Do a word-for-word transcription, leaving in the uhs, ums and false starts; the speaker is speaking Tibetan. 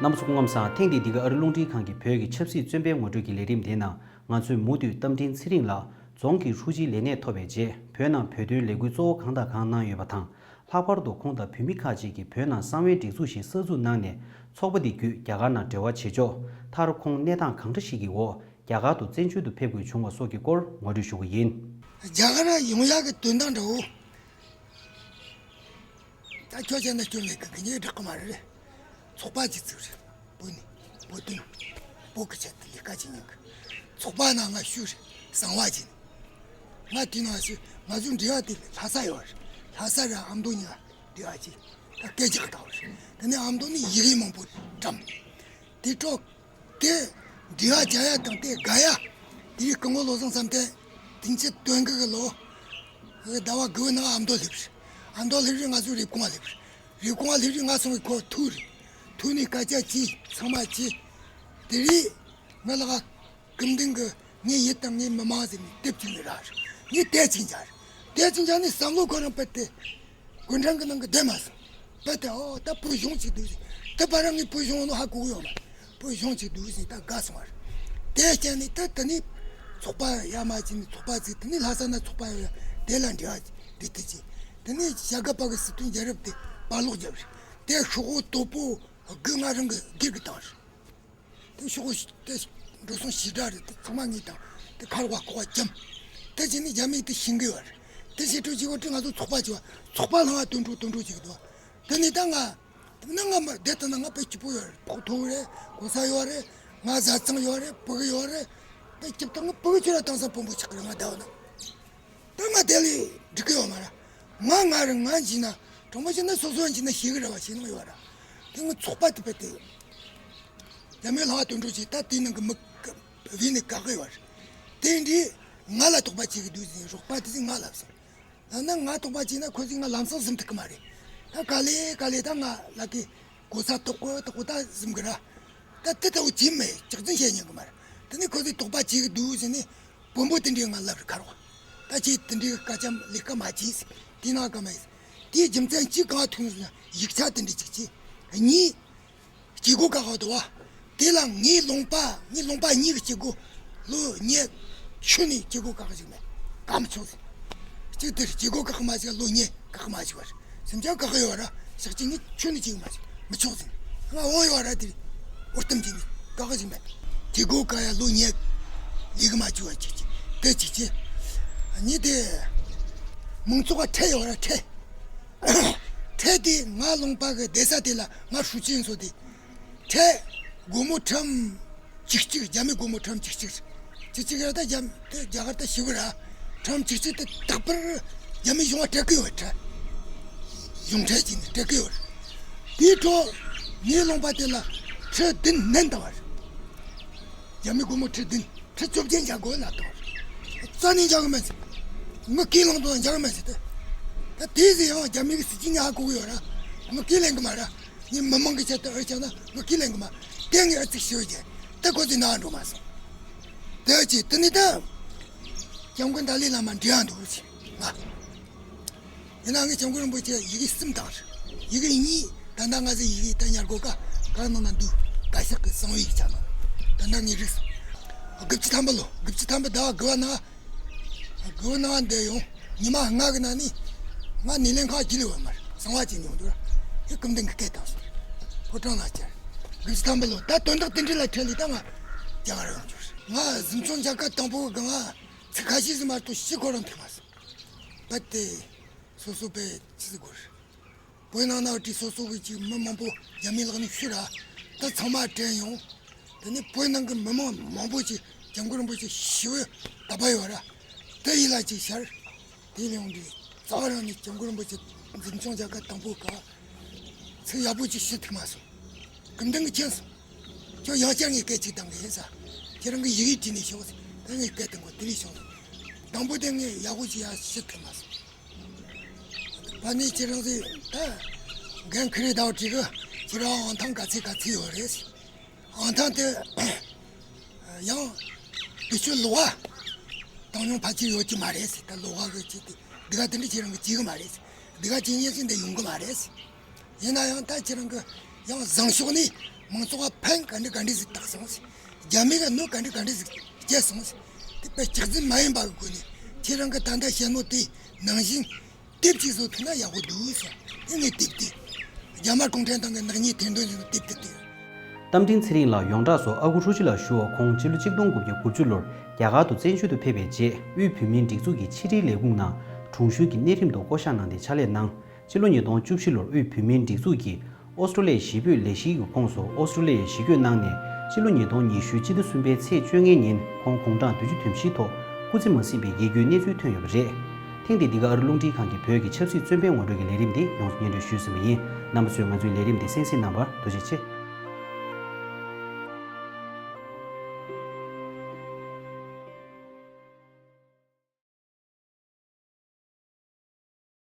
རྣམ་པ་ཚོ་སྐུ་ཁམས་བཟང་། ཐེངས་འདིའི་འདི་ག་ཨ་རི་རླུང་འཕྲིན་ཁང་གི་བོད་ཀྱི་ཆབ་སྲིད་བཙོན་པའི་ངོ་སྤྲོད་ཀྱི་ལས་རིམ་དེའི་ནང་ང་ཚོས་མུ་མཐུད་རྟ་མགྲིན་ཚེ་རིང་ལགས་རྫོང་གི་ཧྲུའུ་ཅིའི་ལས་གནས་ཐོབ་པའི་རྗེས་བོད་ནང་བོད་དོན་ལས་འགུལ་གཙོ་བོ་གང་དང་གང་གནང་ཡོད་པ་དང་། ལྷག་པར་དུ་ཁོང་དང་བོད་མི་ཁག་ཅིག་གིས་བོད་ནང་གསང་བའི་སྒྲིག་འཛུགས་ཤིག་གསར་འཛུགས་གནང་ནས་ཚོགས་པ་འདི་བརྒྱུད་རྒྱ་གར་ནང་འབྲེལ་བ་བྱེད་ཕྱོགས། མཐར་ཁོང་གནས་སྟངས་གང་འདྲ་ཞིག་གི་འོག་རྒྱ་གར་དུ་བཙན་བྱོལ་དུ་ཕེབས་དགོས་བྱུང་བ་སོགས་ཀྱི་སྐོར་ངོ་སྤྲོད་ཞུ་གི་ཡིན། རྒྱ་གར་ཡོང་ཡག་གི་དོན་དག་འདྲ་བོ། ད་ཁྱོད་བྱས་ན་སྐྱོན་མེད་གི། གི་ཉེ་བསྒྲག་གི་མ་རེད། ཚོགས་པ་གཅིག་བཙུགས་རེད། བོད་ནས་བོད་དོན། བོད་ཀྱི་ཆེད་དུ་ལས་ཀ་བྱེད་མྱོང་གི། ཚོགས་པ་ནང་ང་ཞུགས་རེད། གསང་བ་བྱས་ནས། ང་དེ་ནང་ཞུགས། ང་ཚོའི་འབྲེལ་བ་དེ་ལྷ་ས་ཡོད་རེད། ལྷ་ས་ར་ཨ་མདོ་གཉིས་ཀ་འབྲེལ་བ་བྱས། ད་སྐད་ཆ་བཏང་བ་རེད། དེ་ནས་ཨ་མདོ་ནས་ཡི་གེ་མང་པོ་བཀྲམ། དེ་གྲོགས། དེ་འབྲེལ་བ་རྒྱག་ཡ་དང་དེ་དགའ་ཡ། དེ་རིང་སྐུ་ངོ་བློ་བཟང་བསམ་གཏན་དེང་ཕྱི་སྟོན་གི་གི་ལོ། ཟླ་བ་དགུ་བའི་ནང་ཨ་མདོ་སླེབས་རེད། ཨ་མདོ་སླེབས་རེད། ང་ཚོ་རེབ་གོང་སླེབས་རེད། རེབ་གོང་སླེབས་རེད། ང་སོང་བའི་ཁོ་ཐུག་རེད། ཐུག་ནས་སྐད་ཆ་བྱས། ཚང་མ་བྱས། དེ་རིང་ངའི་ལག་སྐུ་མདུན་གི་ངའི་ཡུལ་དང་ངའི་མི་མང་ཟེར་ནས་དེབ་ཅིག་ནས་རག་རེད། ངས་དེབ་ཅིག་མཇལ་རེད། དེབ་ཅིག་མཇལ་ནས་བསམ་བློ་ཁོ་རང་དཔེ་དེ། སྐུ་ཕྲེང་གི་ནང་གི་བསྡད་མ་སོང་། ད་ལྟ་ཨོ་ད་བོད་གཞུང་གཅིག་འདུག་ཟེར། ད་བར་ངས་བོད་གཞུང་ནོ་ཧ་གོ་གི་ཡོད་མ་རེད། བོད་གཞུང་གཅིག་འདུག་ཟེར། ད་དགའ་སོང་བ་རེད། དེ་བྱས་ནས་ད་དེ་ནས་ཚོགས་པ་ཡར་མར་བྱས་ནས་ཚོགས་པ་བཙུགས། དེ་ནས་ལྷ་ས་ན་ཚོགས་པ་ཡོད་ཡ་དེ་ལ་འབྲེལ་བ་འབྲེལ་མཐུད་བྱས། དེ་ནས་བྱ་དགའ་པ་གི་སྲིད་དོན་རྒྱལ་རབས་དེ་པར་ཀློག་བརྒྱབ་རེད། དེ་ཤོག་བུ་དོད་པོ་དགུ་ང་རང་གི་སྒེར་གི་བཏང་རེད། དེ་ཤོག་དེ་འགྲོ་སོང་ཞེ་དྲག་རེད། དེ་ཚང་མ་ངས་བཏང་། དེ་ཁ་རོག་པ་ལྐོག་པ་བཅོམ། དེ་བྱས་ནས་རྒྱ་མིས་དེ་ཤེས་གི་ཡོད་རེད། དེ་ཤེས་འཕྲོ་བྱེད་དགོས་དུས་ང་ཚོ་ཚོགས་པ་བྱས་པ། ཚོགས་པ་ལྷང་བ་དོན་འགྲོ་དོན་འགྲོ་བྱེད་གི་འདུག་དེ་ནས་ད་ང་དེ་ན་ང་མ་བསྡད་དུ་ན་ང་དཔེ་སྐྱིད་པོ་ཡོད་རེད། ཕོགས་མཐོ་བོ་རེད། གོ་ས་ཡོད་རེད། ང་བཟའ་ཚང་ཡོད་རེད། ཕྲུ་གུ་ཡོད་རེད། དཔེ་སྐྱིད་པོ། ང་ཕྲུ་གུ་ཁྱོད་ར་དེང་སང་དཔོན་པོ་ཆགས་གི་རེད། ང་བསྡད་ན། ད་ང་དེ་ལས་འགྲིག་གི་ཡོད་མ་རེད། ང་ང་རང་ང་བྱས་ན། དྲང་པོ་བྱས་ན་སོ་སོ་བྱས་ན་ཤེས་གི་རེད་བ། ཤེས་ནི་ཡོད་ར། དེ་ང་ཚོགས་པ་དེ་དཔེ་དེ། རྒྱ་མིའི་ལྷ་བ་དོན་གྲུབ་ཀྱིས་ད་དེའི་ནང་གི་མི་བས་ནས་བཀག་གི་ཡོད་རེད། དེ་འདྲའི་ང་ལ་དོགས་པ་བྱེད་གི་འདུག་ཟེར། རོགས་པ་དེ་ཚོས་ང་ལབ་སོང་། ལབ་ན་ང་དོགས་པ་བྱས་ན་ཁོ་ཚོས་ང་ལམ་སང་ཟིན་ཐུབ་གི་མ་རེད། ད་ག་ལེ་ག་ལེ་ད་ང་ལ་གི་གོ་ས་དོག་གོ་དོག་གོ་ད་ཟིན་གི་ར། ད་དེ་ལྟ་བུ་བྱེད་མེད། ཅག་ཙིང་བཤད་ཉན་གི་མ་རེད། དེ་ནས་ཁོ་ཚོས་དོགས་པ་བྱེད་གི་འདུག་ཟེར་ནས། དཔོན་པོ་དེ་འདྲས་ང་ལབ་རེད། ཁ་རོག་ད་ཁྱེད་དེ་འདྲའི་སྐད་ཆ་ལས་ཀ་མ་བྱེད་ཟེར། དེ་ན་ཀ་མ་ཡིན་ཟེར། དེའི་རྒྱུ་མཚན་གཅིག་གང་ཐུག་ཟེར་ན། ཡིག་ཆ་དེ་འདྲ་གཅིག་བྱས། གཉིས། སྐྱེ་སྒོ་བཀག་གི་འདུག་བ། དེ་ལ་ངའི་ལུང་པ། ངའི་ལུང་པ་གཉིས་ཀྱི་སྐྱེ་སྒོ། ལོ་གཉིས་ཆུ་ནས་སྐྱེ་སྒོ་བཀག་ཞིག་མེད། བཀག་མི་ཆོག་ཟེར། གཅིག་དེར་སྐྱེ་སྒོ་བཀག་མ་ཞིག་ལོ་གཉིས་བཀག་མ་ཞིག་བར། སེམས་ཅན་བཀག་ཡོད་ར། ཞག་གཅིག་ནི་ཆུ་ནི་ཅིག་མ་ཞིག་མི་ཆོག་ཟིན། ང་འོང་ཡོད་ར། དེ་འོར་ཏམ་ཅིག་ནི་བཀག་ཞིག་མེད། དེ་སྒོ་བཀག་ཡ་ལོ་ཉེ་ལིག་མ་བཅུག་བ་ཅིག་ཅིག་དེ་ཅིག་ཅིག་ནི་དེ་མང་ཚོགས་ཁྲལ་ཡོད་ར། ཁྲལ་ཁྲལ་དེ་ང་ལུང་པ་གི་སྡེ་ས་དེ་ལ་ང་ཧྲུའུ་ཅི་ཡིན་ཚོ་དེ་ཁྲལ་སྒོར་མོ་ཁྲམ་བཅུ་གཅིག་རྒྱ་མི་སྒོར་མོ་ཁྲམ་བཅུ་གཅིག་བཅུ་གཅིག་ར། ད་རྒྱ་དེ་རྒྱ་གར་ད་ཞི་བ་ར། ཁྲམ་བཅུ་གཅིག་དེ་རྟག་པར་རྒྱ་མི་གཞུང་བ་སྤྲད་གི་ཡོད། ཁྲལ་གཞུང་ཁྲལ་གྱིས་ནི་སྤྲད་གི་ཡོད། དེའི་འཕྲོ་ངའི་ལུང་པ་དེ་ལ་ཁྲི་བདུན་བསྣན་བཏང་བ་རེད། རྒྱ་མི་སྒོར་མོ་ཁྲི་བདུན། ཁྲི་བཅོ་བརྒྱད་འཇལ་དགོས་ལབ་བཏང་བ་རེད། རྩ་ནས་འཇལ་གི་མེད་ཟེར། ངའི་ཁས་བླངས་དང་འཇལ་གི་མེད་ཟེར་ཏེ། ད་དེ་ཟེར་ཡང་རྒྱ་མི་གི་སྲིད་ཇུས་ངས་ཧ་གོ་གི་ཡོད་ར། ངའི་ཁས་ལེན་གི་མ་ར། ངའི་མི་མང་གི་ཆེད་དུ་འུ་ཅག་ན་ངའི་ཁས་ལེན་གི་མ། དེ་ངས་ཨ་ཙིག་ཤོད་རྒྱུ། ད་ཁོ་ཚོས་ན་འགྲོ་མ་སོང་། དེ་ཅི་དེ་ནི་ད་སྐྱབས་མགོན་ཏཱ་ལའི་བླ་མ་འབྲེལ་བ་འདུག་ཅི་ང་། ཡིན་ན་ངས་སྐྱབས་མགོན་རིན་པོ་ཆེ་ཡི་གེ་གསུམ་བཏང་རེད། ཡི་གེ་གཉིས་ད་ལྟ་ང་ཚོའི་ཡི་གེ་ད་ཉར་གོ་ཀ་ག་ནང་ན་འདུག་བཀའ་ཤག་གི་གསང་བའི་ཡིག་ཆ་ནང་ད་ལྟ་ངས་རིག་སོང་། དགུ་བཅུ་ཐམ་པ་ལོ། དགུ་བཅུ་ཐམ་པ་ཟླ་བ་དགུ་བ་ན། དགུ་བ་ན་འདས་ཡོང་ཉི་མ་ལྔ་གི་ནང་ནས་ང་སྣེ་ལེན་ཁང་བརྒྱུད་ལས་བ་མར་གསང་བ་བྱས་མྱོང་འདུག་ར། ཡི་སྐུ་མདུན་གྱི་སྐད་བཏང་སོང་། ཕོ་བྲང་ལ་བཅར། དགུ་བཅུ་ཐམ་པ་ལོ། ད་དོན་དག་དེ་འདྲ་ལ་འཕྲད་ལས་ད་ང་རྒྱ་གར་ཡོང་འདུག་ར། ང་གཟིམ་ཆུང་མཇལ་ཁ་དང་པོ་གི་ང་ཚིག་ཁ་ཤས་ཟིན་མ་གཏོགས་ཤི་ཁོ་རང་ཐུག་མ་སོང་། བད་དེ། སོ་སོ་པས་ཅི་ཟེར་དགོས་རེད། བོད་ནང་ན་བྲིས་སོ་སོ་གི་ཅིག་མི་མང་པོ་རྒྱ་མིའི་ལག་ནས་ཤི་ར། ད་ཚང་མ་དྲན་ཡོང་། དེ་ནས་བོད་ནང་གི་མི་མང་མང་པོ་ཅིག་སྐྱབས་མགོན་རིན་པོ་ཆེ་ཞི་བའི་དད་པ་ཡོད་ར། དེ་ཡིད་ལ་ཅིག་ཤར། དེ་ལས་ཡོང་དུས་རྩ་བ་རང་ནས་སྐྱབས་མགོན་རིན་པོ་ཆེ་འཛིན་སྐྱོང་བྱ་དགའ་དང་པོ་ག་ཚིག་ཡག་པོ་ཅིག་ཞུ་ཐུབ་མ་སོང་། སྐུ་མདུན་གྱིས་མཁྱེན་སོང་། ཁྱོད་ཡང་བསྐྱར་ངས་སྐད་ཅིག་བཏང་གི་ཡིན་ས། ཁྱེད་རང་གི་ཡི་གེ་བྲིས་ནས་ཤོག་ཟེར། ད་ངས་སྐད་བཏང་གོ་དེ་རིགས་བྱུང་སོང་། དང་པོ་དེ་ངས་ཡག་པོ་ཅིག་ཡང་ཞུ་ཐུབ་མ་སོང་། ཕ་ནི་ཁྱེད་རང་ཚོས་ད་འགན་ཁུར་རེ་ཟླ་བ་དྲུག་གི་ཁྱེད་རང་ཨང་ཐང་ག་ཚད་ག་ཚད་ཡོད་རེད། ཨང་ཐང་དེ་ཡང་བེད་སྤྱོད་ལོག་པ་བཏང་མྱོང་ཕལ་ཆེར་ཡོད་ཀྱི་མ་རེད། ད་ལོག་པ་གི་ཅིག་དེ་སྡུག་ག་དེ་འདྲ་ཁྱེད་རང་གི་བྱེད་གི་མ་རེད། སྡུག་ག་བྱེད་མཁན་ཞིག་འདི་ཡོང་གི་མ་རེད། ཡིན་ན་ཡང་ད་ཁྱེད་རང་གི་ཡང་བཟང་ཕྱོགས་ནས་ མང་ཚོགས་ལ་ཕན་ག་འདྲ་ག་འདྲ་ཟིག་བཏགས་སོང་ཟེར། རྒྱ་མི་ག་གནོད་ག་འདྲ་ག་འདྲ་ཟིག་བྱས་སོང་ཟེར། དེ་དཔེ་སྐྱག་རྫུན་མ་ཡིན་པ་གི་སྒོ་ནས་ཁྱེད་རང་གི་ད་ལྟ་བཤད་ནོ་དེ་ནང་བཞིན་དེབ་ཅིག་བཟོ་ཐུབ་ན་ཡག་པོ་འདུག་ཟེར། དེ་ངས་དེབ་དེ། རྒྱ་དམར་གུང་ཁྲན་ཏང་གི་ནག་ཉེས་ཐེར་འདོན་བྱས་ནོ་དེབ་དེ་དེ། རྟ་མགྲིན་ཚེ་རིང་ལགས་ཡོངས་གྲགས་སུ་ཨ་ཁུ་ཧྲུའུ་ཅི་ལགས་ཞུ་བ་ཁོང་ཕྱི་ལོ་གཅིག་སྟོང་དགུ་བརྒྱ་དགུ་བཅུ་ལོར་རྒྱ་གར་དུ་བཙན་བྱོལ་དུ་ཕེབས་པའི་རྗེས་དབུས་བོད་མིའི་སྒྲིག་འཛུགས་ཀྱི་ཕྱི་དྲིལ་ལས་ཁུངས་ནང་དྲུང་གཞོན་གྱི་གནས་རིམ་དུ་བསྐོ་གཞག་གནང་སྟེ་ཕྱག་ལས་གནང་། ཕྱི་ལོ་ཉིས་སྟོང་བཅུ་བཞི་ལོར་དབུས་བོད་མིའི་སྒྲིག་འཛུགས་ཀྱིས་ཨོ་སི་ཀྲོ་ལི་ཡའི་གཞིས་སྤོས་ལས་གཞིའི་ཁོངས་སུ་ཨོ་སི་ཀྲོ་ལི་ཡའི་གཞིས་བསྐོས་གནང་ནས་ཕྱི་ལོ་ཉིས་སྟོང་ཉི་ཤུ་སྤྱི་ཟླ་གསུམ་པའི་ཚེས་བཅོ་ལྔའི་ཉིན་ཁོང་དགུང་གྲངས་བདུན་ཅུ་དོན་བཞིའི་ཐོག་སྐུ་ཚེ་མ་ཟིན་པའི་འགྱེད་རྒྱུའི་གནས་ཚུལ་ཐོན་ཡོད་པ་རེད། ཐེངས་འདིའི་འདི་ག་ཨ་རི་རླུང་འཕྲིན་ཁང་གི་བོད་ཀྱི་ཆབ་སྲིད་བཙོན་པའི་ངོ་སྤྲོད་ཀྱི་ལས་རིམ་འདི་ཡོངས་སུ་སྙན་སྒྲོན་ཞུས་ཟིན་པ་ཡིན། རྣམ་པ་ཚོས་ང་ཚོའི་ལས་རིམ་འདི་གསན་གཟིགས་གནང་བར་ཐུགས་རྗེ་ཆེ།